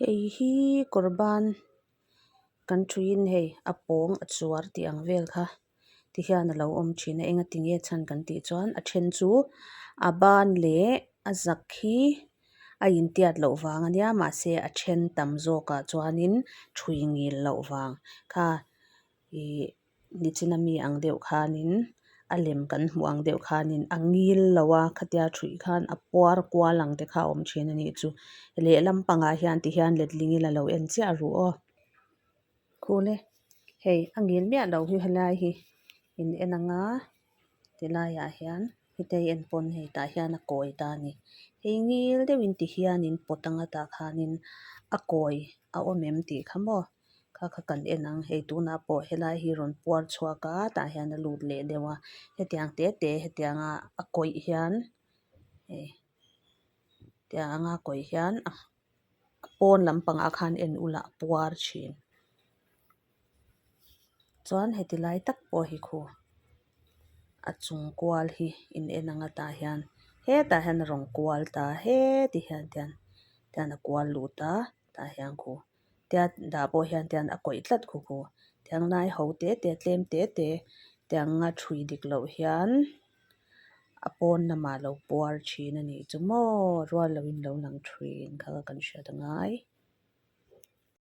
Hei hi kawr ban kan thuiin hei a pawng a chuar tih ang vel kha ti hian a lo awm thin a enga tinge chhan kan tih chuan a then chu a ban leh a zak hi a intiat loh vang ania mahse a then tam zawkah chuanin thui ngil loh vang kha ihh nichina mi ang deuh khanin a lem kan hmuh ang deuh khanin a ngil lo a khatia thuih khan a puar kual ang te kha a awm thin a nih chu lehlam pangah hian ti hian letling ila lo en chiah ru aw khul e hei a ngil miah loh hi helai hi in en ang a tilai ah hian hetei en pawn hei tah hian a kawi ta a ni hei ngil deuhin ti hianin pawt anga tah khanin a kawi a awm em tih kha maw. Kha kha kan en ang hei tunah pawh helai hi rawn puar chhuak a tah hian a lut leh deuh a hetiang te te hetianga a kawih hian hei tiang anga kawih hian a pawn lampangah khan en ula a puar thin chuan heti lai tak pawh hi khu a chung kual hi in en ang a tah hian hetah hian a rawn kual ta heti hian tian tian a kual lut a tah hian khu. Tia dah pawh hian tian a kawih tlat khu khu. Tiang lai ho te te tlem te te tiang a thui dik loh hian a pawn lamah a lo puar thin a nih chu maw rual loin lo lang thin kha kan hriat a ngai.